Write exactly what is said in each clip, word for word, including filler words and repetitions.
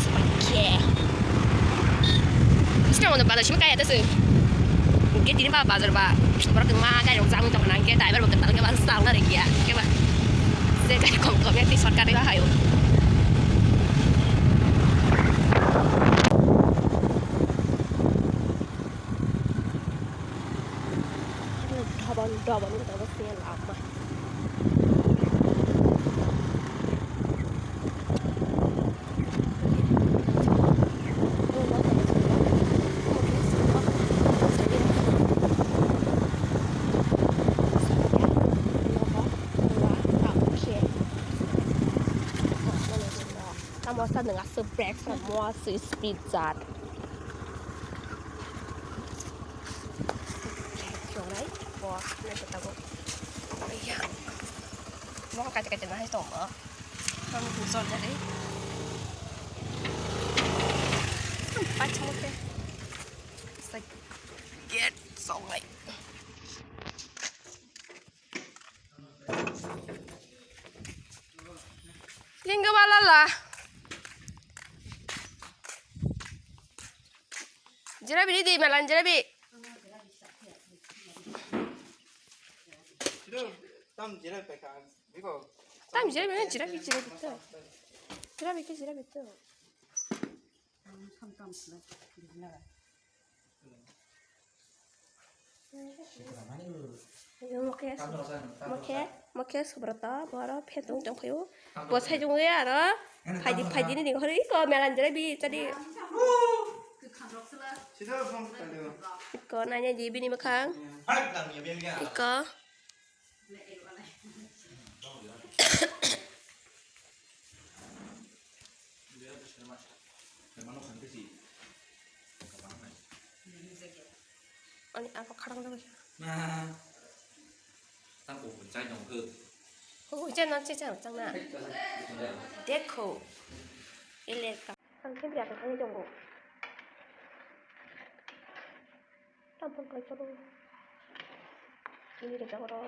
Bus park khe. Sini mau bazar sini kaya tuh sih. Mungkin ini ba bazar ba. Baru kema kaya yang jamu tuh nangke driver bukan tahu kema sal dari dia. Kema. Saya kayak kom kom ya di shortcut itu ayo. Double double itu terus dia lama. Bosa nwng aswk break sa mo aswk speed jat. Chongnai bo nai se tabuk. Ayya. Mo kaisa kaisa nahai tongo. Ang bujon jari. Paithak mo khe. Sa gate songnai. Lingga balala. Jirabi ni di malan jirabi. Tam jirabi paikha. Biko. Tam jirabi na jirabi jirabi to. Jirabi ke jirabi to. Mokhe, mokhe, mokhe Subrata, boro phetung tongphio. Bo saijungwi aro phaidi, phaidi ni ding hori ko melan jere bi tadi. Ko nanya di bini makhang. Iko. Ani abo kharang dagwi. Tang kuchai dong khe. Kuchai nang chai chang chang na. Dekho. Ele ka. Ang khe biya khe thangwi tongo. Tampon kai choro. Ini re choro.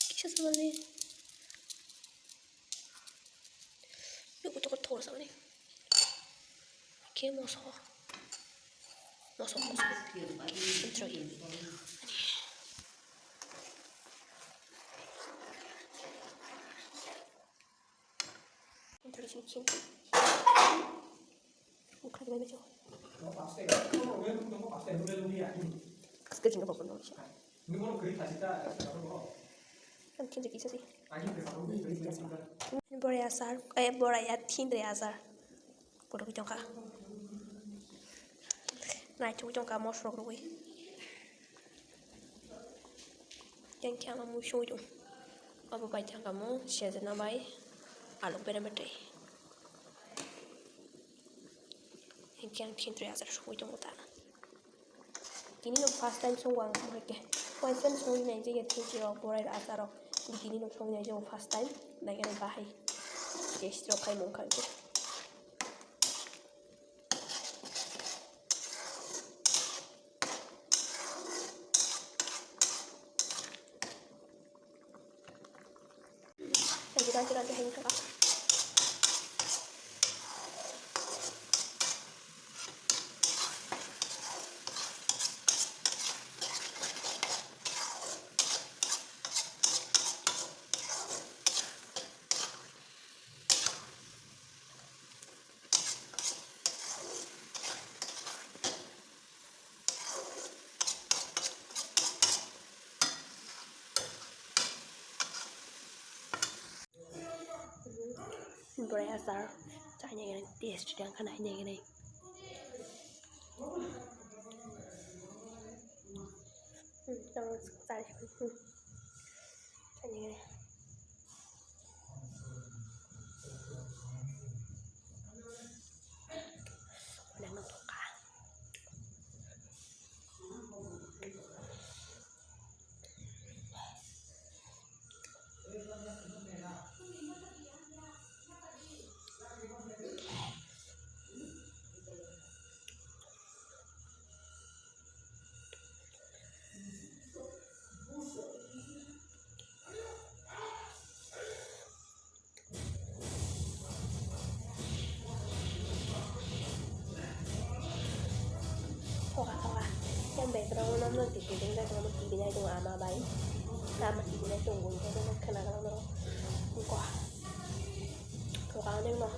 Kisa samani. Yo kutu kutu thor samani. Ke moso. Moso moso. Intro in. Intro in. Ukra bai mecho. Kaske jinga bokon dong. Ang kinsa kisa si. Borai asar, eh, borai ya thin re asar. Borok tongkha. Naithok tongkha mosok rwgwi. Yang khe ang mui songwi tong. Abo bai thangkha mo sejna bai alok bera betai. Yang khe ang thin re asar songwi tongo ta. Tini no first time songo ang, hai khe. First time songwi nai je, thinki rok, borai rok, achar rok. Tini no songwi nai je first time. Nai khe bahai. Taste rok khai mung kha khe. Lagi ranti-ranti hai kaka. Borai achar, chai nai gwnai, taste tang khana hai nai gwnai. Hmm, tamo chai, hmm. Chai nai gwnai. Nang nokha. Hoka hoka. Yang background no no T V ding dai no T V nai tongo ama bai. Ama T V nai tongo hingke no khena gana no. Ko. Hoka nang no.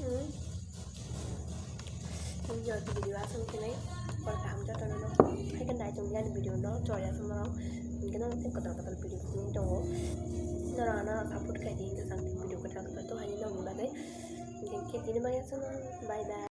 Hmm. Nini jora video aswk khenai, pore kaham jotono no. Hai khe naichomya ni video no chorya song norok. Hingke nang tei kotor kotor video phunuk tongo. Norok ano support khai di, hingke jang video kotor kotor to haini nongni bagwi. Hingke tini bagwi aswk no, bye bye.